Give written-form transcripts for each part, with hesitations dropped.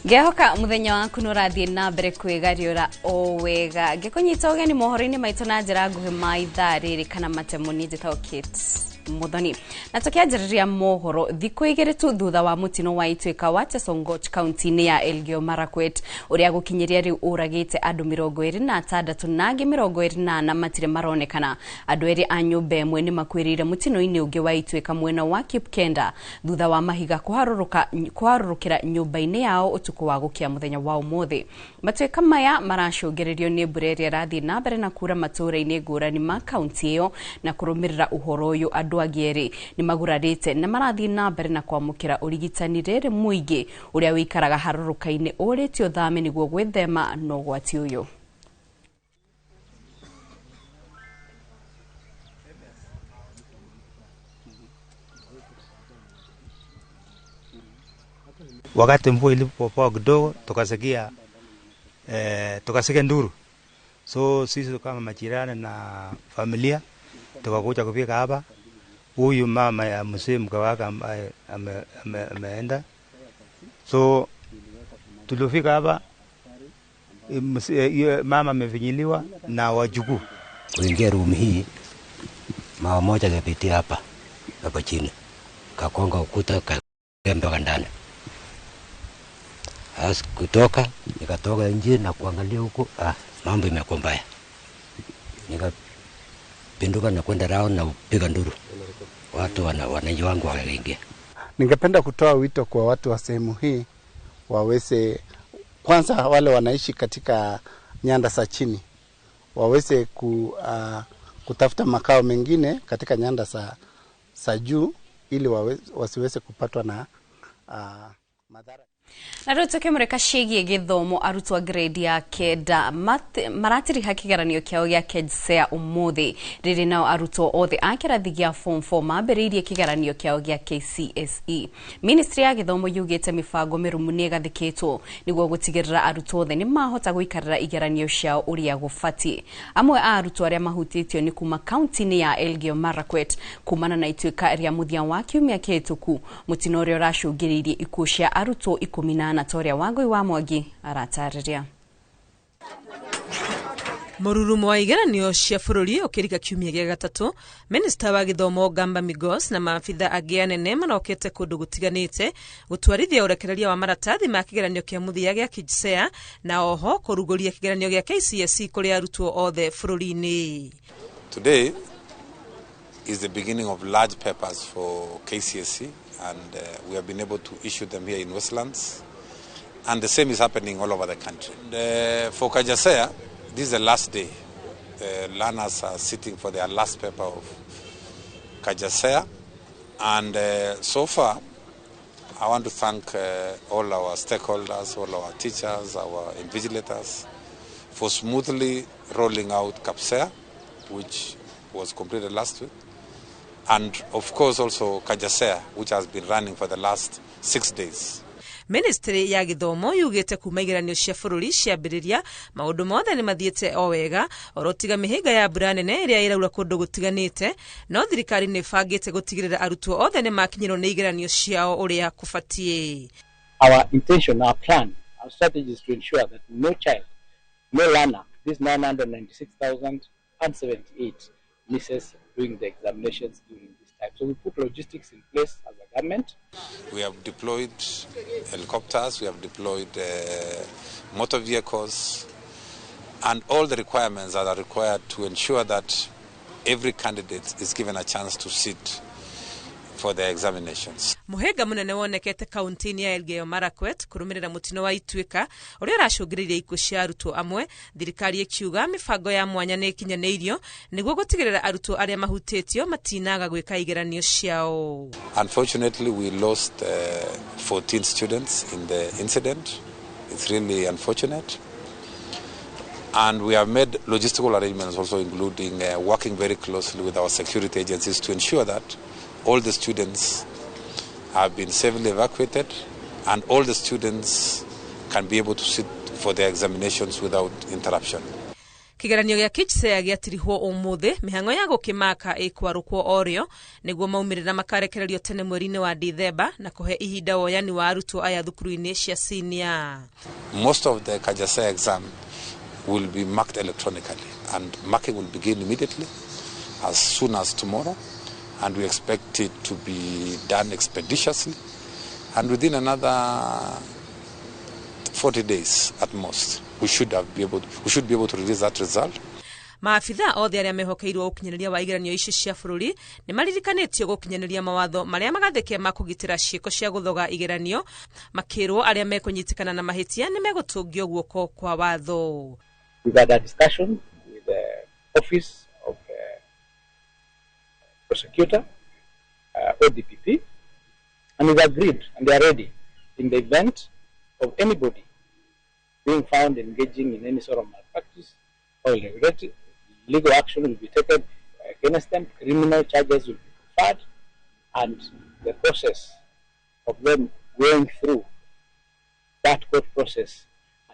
Ngehoka muthenya waku nĩ ũrathiĩ na mbere kwĩgariũra o wega. Ngĩkũnyita ũgeni mohoro-inĩ maitũ na njĩra nguhĩ ma ithaa rĩrĩ kana matemo. Niĩ njĩtagwo Kate Muthoni. Na tũkĩanjĩrĩria mohoro, thikũ igĩrĩ tu thutha wa mũtino wa Ituĩka wa Chesongoch kaunti-inĩ ya Elgeyo Marakwet, ũrĩa gũkinyĩria rĩu ũragĩte andũ 26 na angĩ 24 matirĩ maronekana. Andũ erĩ a nyũmba ĩmwe nĩ makuĩrĩire mũtino-inĩ ũngĩ wa Ituĩka mwena wa Kipkenda thutha wa mahiga kũharũrũkĩra nyũmba-inĩ yao ũtukũ wa gũkĩa mũthenya wa ũmũthĩ. Matuĩka maya maracũngĩrĩrio nĩ mbura ĩrĩa ĩrathiĩ na mbere na kura matũũra-inĩ ngũrani ma kaunti ĩyo. Na kũrũmĩrĩra ũhoro ũyũ, andũ angĩ erĩ nĩ magurarĩte na marathiĩ na mbere na kwamũkĩra ũrigitani. Rĩrĩ mũingĩ ũrĩa ũikaraga harũrũka-inĩ ũrĩtio thame nĩguo gwĩthema na ũgwati ũyũ. Wakati mvua ilipopoa kidogo, tukasikia nduru. So sisi kama majirani na familia tukakuja kufika hapa. Huyu mama ya mzee, mke wake ambaye ameenda. So tulifika hapa, mama amefinyiliwa na wajukuu. Kuingia room hii, mawe moja kapitia hapa hapa chini, kakonga ukuta, kaingia mpaka ndani. As kutoka, nikatoka nje na kuangalia huko, mambo imekuwa mbaya. Nikapinduka na kwenda round na kupiga nduru. Watu wananchi wangu wakaingia. Ningependa kutoa wito kwa watu wa sehemu hii waweze, kwanza wale wanaishi katika nyanda za chini, waweze kutafuta makao mengine katika nyanda za juu ili wasiweze kupatwa na madhara. Na rĩu tũkĩmũrĩka ciĩgiĩ gĩthomo, arutwo a grade ya 9 maratiriha kĩgeranio kĩao gĩa KJSEA ũmũthĩ. Rĩrĩ nao arutwo othe a kĩrathi gĩa form 4 mambĩrĩirie kĩgeranio kĩao gĩa KCSE. Ministry ya gĩthomo yugĩte mĩbango mĩrũmu nĩ ĩgathĩkĩtwo nĩguo gũtigĩrĩra arutwo othe nĩ mahota gũikarĩra igeranio ciao ũrĩa gũbatiĩ. Amwe a arutwo arĩa mahutĩtio nĩ kuma kaunti-inĩ ya Elgeyo Marakwet kumana na ituĩka rĩa mũthia wa kiumia kĩhĩtũku, mũtino ũrĩa ũracũngĩrĩirie ikuũ cia arutwo 14, ta ũrĩa Wangũi wa Mwangi aratarĩria. Mũrurumo wa igeranio cia bũrũri ũkĩrika kiumia gĩa gatatũ, minista wa gĩthomo Gamba Migos na maabitha angĩ anene marokete kũndũ gũtiganĩte gũtwarithia ũrekereria wa maratathi ma kĩgeranio kĩa mũthia gĩa KJSEA na oho kũrugũria kĩgeranio gĩa KCSE kũrĩ arutwo othe bũrũri-inĩ. Today is the beginning of large papers for KCSE, and we have been able to issue them here in Westlands, and the same is happening all over the country. And for KJSEA, this is the last day. The learners are sitting for their last paper of KJSEA, and so far I want to thank all our stakeholders, all our teachers, our invigilators for smoothly rolling out KPSEA, which was completed last week, and of course also KJSEA, which has been running for the last 6 days. Ministry ya gĩthomo yugĩte kuma igeranio cia bũrũri ciambĩrĩria, maũndũ mothe nĩ mathiĩte o wega oro tiga mĩhĩnga ya mbura nene ĩrĩa ĩraura kũndũ gũtiganĩte, no thirikari nĩ ĩbangĩte gũtigĩrĩra arutwo othe nĩ makinyĩrwo nĩ igeranio ciao ũrĩa kũbatiĩ. Our intention, our plan, our strategy is to ensure that no child, no learner, this 996,078 misses doing the examinations during this time. So we put logistics in place as a government. We have deployed helicopters, we have deployed motor vehicles, and all the requirements that are required to ensure that every candidate is given a chance to sit for their examinations. Mũhĩnga mũnene wonekete kaunti-inĩ ya Elgeyo Marakwet kũrũmĩrĩra mũtino wa Ituĩka ũrĩa ũracũngĩrĩirie ikuũ cia arutwo amwe, thirikari ĩkiuga mĩbango ya mwanya nĩ ĩkinyanĩirio nĩguo gũtigĩrĩra arutwo arĩa mahutĩtio matinaga gwĩka igeranio ciao. Unfortunately, we lost 14 students in the incident. It's really unfortunate. And we have made logistical arrangements also, including working very closely with our security agencies to ensure that all the students have been safely evacuated and all the students can be able to sit for their examinations without interruption. Kigeranio gĩa KJSEA gĩatirihwo ũmũthĩ, mĩhang'o ya gũkĩmaka ĩkwarũkwo orĩo nĩguo maumĩrĩra makarekererio tene mweri-inĩ wa Dithemba na kũhe ihinda woyani wa arutwo aya thukuru-inĩ cia senior. Most of the KJSEA exam will be marked electronically, and marking will begin immediately as soon as tomorrow, and we expect it to be done expeditiously, and within another 40 days at most we should be able to release that result. Maabitha othe arĩa mehokeirwo ũkinyanĩria wa igeranio ici cia bũrũri nĩ maririkanĩtio gũkinyanĩria mawatho marĩa magathĩke ma kũgitĩra ciĩko cia gũthoga igeranio, makĩrwo arĩa mekũnyitĩkana na mahĩtia nĩ megũtũngio guoko kwa watho. We've had a discussion with the Office of Prosecutor, ODPP, and we've agreed, and they are ready in the event of anybody being found engaging in any sort of malpractice or irregularity, legal action will be taken against them, criminal charges will be preferred, and the process of them going through that court process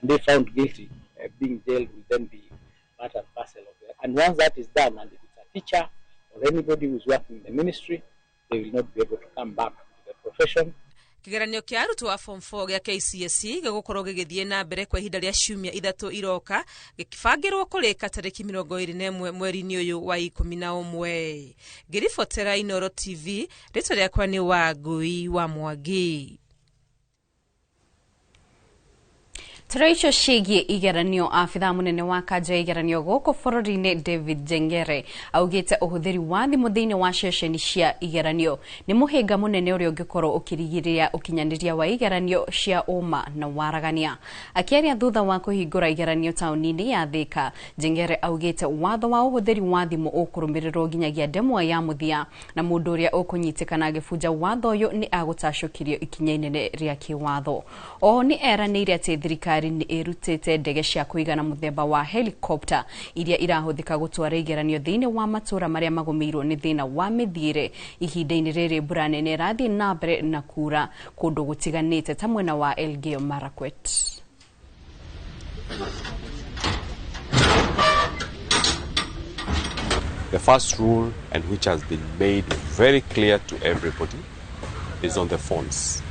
and they found guilty, being jailed will then be part and parcel of that. And once that is done, and if it's a teacher or anybody who is working in the ministry, they will not be able to come back to the profession. Kigeranio kĩa arutwo a form 4 gĩa KCSE gĩgũkorwo gĩgĩthiĩ na mbere kwa ihinda rĩa ciumia 3 iroka, gĩkĩbangĩrwo kũrĩka tarĩki 21 mweri-inĩ ũyũ wa 11. Ngĩribotera Inooro TV, rĩtwa rĩakwa nĩ Wangui wa Mwangi. Toro icio ciĩgiĩ igeranio, abithaa mũnene wa kanjũ ya igeranio gũkũ bũrũri-inĩ David Njengere augĩte ũhũthĩri wa thimũ thĩinĩ wa ceceni cia igeranio nĩ mũhĩnga mũnene ũrĩa ũngĩkorwo ũkĩrigĩrĩria ũkinyanĩria wa igeranio cia ũma na waragania. Akĩaria thutha wa kũhingũra igeranio taũni-inĩ ya Thika, Njengere augĩte watho wa ũhũthĩri wa thimũ ũkũrũmĩrĩrwo nginyagia ndemwa ya mũthia, na mũndũ ũrĩa ũkũnyitĩkana agĩbunja watho ũyũ nĩ agũtacũkĩrio ikinya inene rĩa kĩwatho. Oho nĩ eranĩire atĩ thirikari nĩ ĩrutĩte ndege cia kũigana mũthemba wa helicopter iria irahũthĩka gũtwara igeranio thĩinĩ wa matũũra marĩa magũmĩirwo nĩ thĩna wa mĩthiĩre. Ihinda-inĩ rĩrĩ mbura nene ĩrathiĩ na mbere na kura kũndũ gũtiganĩte ta mwena wa Elgeyo Marakwet. The first rule, and which has been made very clear to everybody, is on the phones.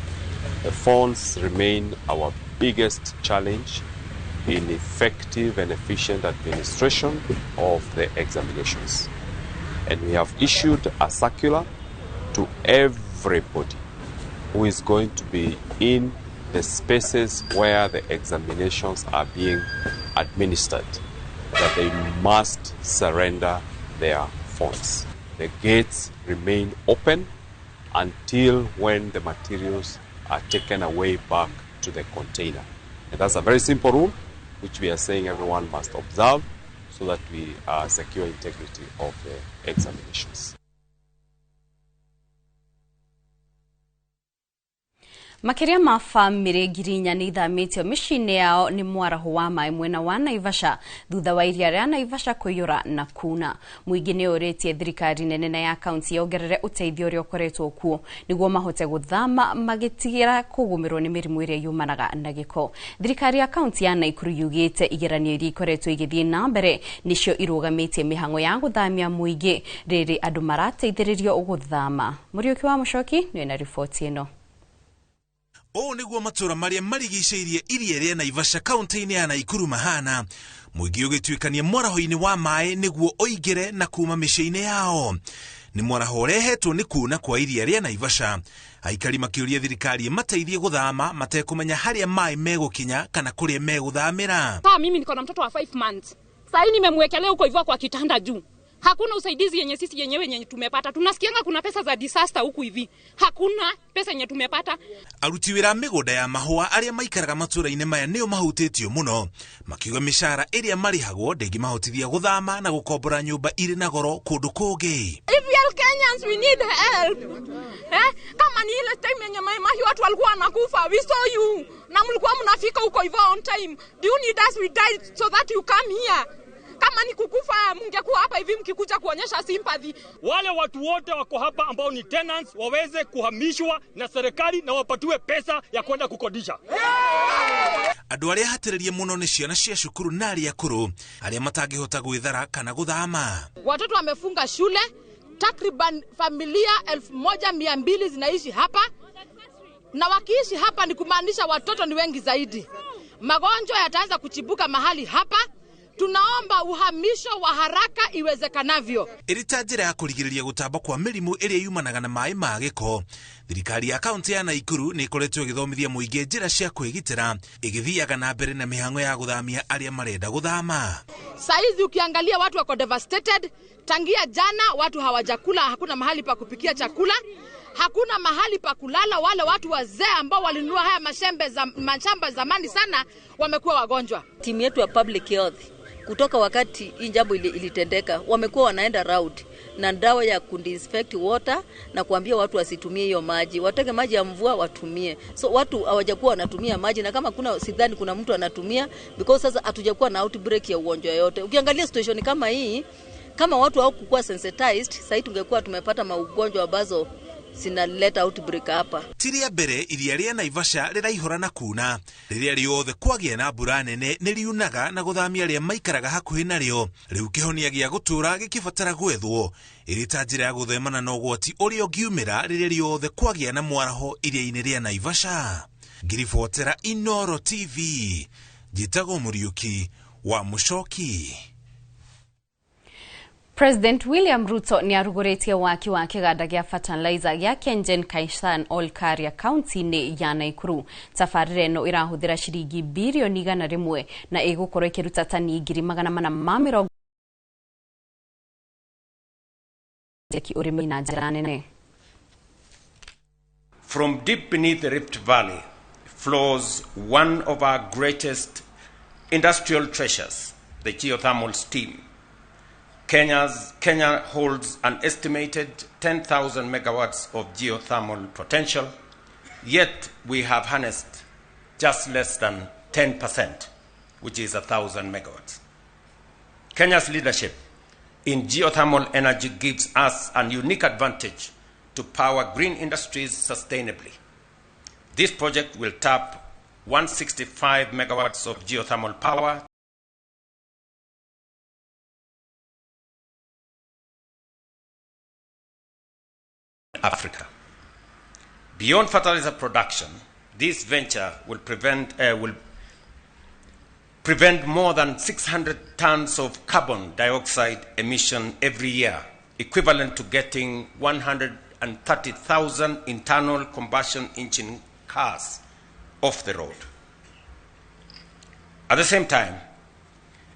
The phones remain our biggest challenge in effective and efficient administration of the examinations. And we have issued a circular to everybody who is going to be in the spaces where the examinations are being administered, that they must surrender their phones. The gates remain open until when the materials are taken away back to the container. And that's a very simple rule which we are saying everyone must observe so that we secure integrity of the examinations. Makiria ma famĩlĩ 4,000 nĩ ithamĩtio mĩciĩ-inĩ yao nĩ mwaraho wa maĩ mwena wa Naivasha thutha wa iria rĩa Naivasha kũiyũra na kuna. Mũingĩ nĩ ũrĩtie thirikari nene na ya kaunti yongerere ũteithio ũrĩa ũkoretwo kuo nĩguo mahote gũthama magĩtigĩra kũgũmĩrwo nĩ mĩrimũ ĩrĩa yumanaga na gĩko. Thirikari ya kaunti ya Nakuru yugĩte igeranio iria ikoretwo igĩthiĩ na mbere nĩcio irũgamĩtie mĩhang'o ya gũthamia mũingĩ rĩrĩ andũ marateithĩrĩrio gũthama. Mũriũki wa Mũcoki nĩ na riboti ĩno. Ũũ nĩguo matũũra marĩa marigicĩirie iria rĩa Naivasha kaunti-inĩ ya Nakuru mahana. Mũingĩ ũgĩtuĩkania mwaraho-inĩ wa maĩ nĩguo ũingĩre na kuma mĩciĩ-inĩ yao. Nĩ mwaraho ũrehetwo nĩ kuuna kwa iria rĩa Naivasha. Aikari makĩũria thirikari ĩmateithie gũthama matekũmenya harĩa maĩ megũkinya kana kũrĩa megũthamĩra. Mimi niko na mtoto wa 5 months. Sasa nimemwekelea huko hivyo kwa kitanda juu. Hakuna usaidizi yenye sisi yenyewe yenye tumepata. Tunasikianga kuna pesa za disaster huku hivi. Hakuna pesa yenye tumepata. Aruti wĩra mĩgũnda ya mahũa arĩa maikaraga matũũra-inĩ maya nĩo mahutĩtio mũno. Makiuga mĩcara ĩrĩa marĩhagwo ndĩngĩmahotithia gũthama na gũkombora nyũmba irĩ na goro kũndũ kũngĩ. If we are Kenyans we need help. Kama ni ile time yenye Mai watu walikuwa wanakufa, we saw you. Na mlikuwa mnafika huko hivyo on time. Do you need us we died so that you come here? Kama kama ni kukufa mngekuwa hapa hivi mkikuja kuonyesha sympathy. Wale watu wote wako hapa ambao ni tenants waweze kuhamishwa na serikali na wapatiwe pesa ya kwenda kukodisha. Andũ arĩa hatĩrĩrie mũno nĩ ciana cia cukuru na arĩa akũrũ arĩa matangĩhota gwĩthara kana gũthama. Watoto wamefunga shule, takriban familia 1200 zinaishi hapa, na wakiishi hapa ni kumaanisha watoto ni wengi zaidi. Magonjwa yataanza kuchibuka mahali hapa. Tunaomba uhamisho wa haraka iwezekanavyo. Ĩrĩ ta njĩra ya kũrigĩrĩria gũtamba kwa mĩrimũ ĩrĩa yumanaga na maĩ ma gĩko, thirikari ya kaunti ya Naikuru nĩ ĩkoretwo ĩgĩthomithia mũingĩ njĩra cia kwĩgitĩra, ĩgĩthiaga na mbere na mĩhang'o ya gũthamia arĩa marenda gũthama. Saizi ukiangalia watu wako devastated. Tangia jana watu hawajakula, hakuna mahali pa kupikia chakula, hakuna mahali pa kulala. Wale watu wazee ambao walinunua haya mashamba zamani sana wamekuwa wagonjwa. Timu yetu ya public health kutoka wakati hii jambo ilitendeka wamekuwa wanaenda round na dawa ya kudisinfect water na kuambia watu wasitumie hiyo maji, wateke maji ya mvua watumie. So watu hawajakuwa wanatumia maji, na kama kuna, sidhani kuna mtu anatumia, because sasa hatujakuwa na outbreak ya ugonjwa yote. Ukiangalia situation kama hii, kama watu hawakuwa sensitized, sasa tungekuwa tumepata maugonjwa ambazo sinaleta outbreak hapa. Ti rĩa mbere iria rĩa Naivasha rĩraihũra na kuna. Rĩrĩa rĩothe kwagĩa na mbura nene nĩ riunaga na gũthamia arĩa maikaraga hakuhĩ narĩo. Rĩu kĩhonia gĩa gũtũũra gĩkĩbatara gwethwo ĩrĩ ta njĩra ya gũthemana na ũgwati ũrĩa ũngiumĩra rĩrĩa rĩothe kwagĩa na mwaraho iria-inĩ rĩa Naivasha. Ngiribotera Inooro TV, njĩtagwo Mũriũki wa Mũcoki. President William Ruto ni arugũrĩtie waki wa kĩganda gĩa fertilizer gĩa Kengen Kaishan Olkaria kaunti-inĩ ya Naikuru. Tabarĩra ĩno ĩrahũthĩra ciringi birioni 100 na ĩgũkorwo ĩkĩruta tani 420 ũrĩmi na njĩra nene. From deep beneath the Rift Valley flows one of our greatest industrial treasures, the geothermal steam. Kenya holds an estimated 10,000 megawatts of geothermal potential, yet we have harnessed just less than 10%, which is 1,000 megawatts. Kenya's leadership in geothermal energy gives us a unique advantage to power green industries sustainably. This project will tap 165 megawatts of geothermal power Africa. Beyond fertilizer production, this venture will prevent more than 600 tons of carbon dioxide emission every year, equivalent to getting 130,000 internal combustion engine cars off the road. At the same time,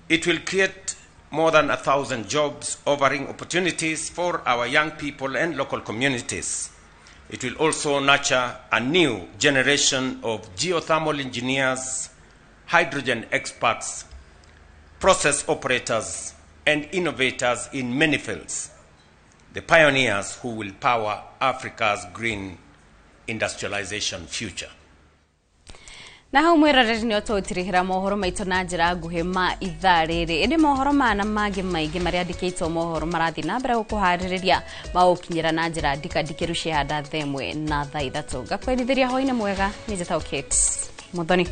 it will create more than 1,000 jobs, offering opportunities for our young people and local communities. It will also nurture a new generation of geothermal engineers, hydrogen experts, process operators, and innovators in many fields, the pioneers who will power Africa's green industrialization future. Na hau mwiroreri ni ũtũtirihĩra mohoro maitũ na njĩra nguhĩ ma ithaa rĩrĩ, ĩndĩ mohoro mana mangĩ maingĩ marĩa andĩkĩtwo mohoro marathiĩ na mbere gũkũharĩrĩria maũkinyĩra na njĩra ndikandikĩru cia handa 1 na 3:00. Ngakwerithĩria hwaĩ-inĩ mwega, nĩ njĩtagwo Kate Muthoni.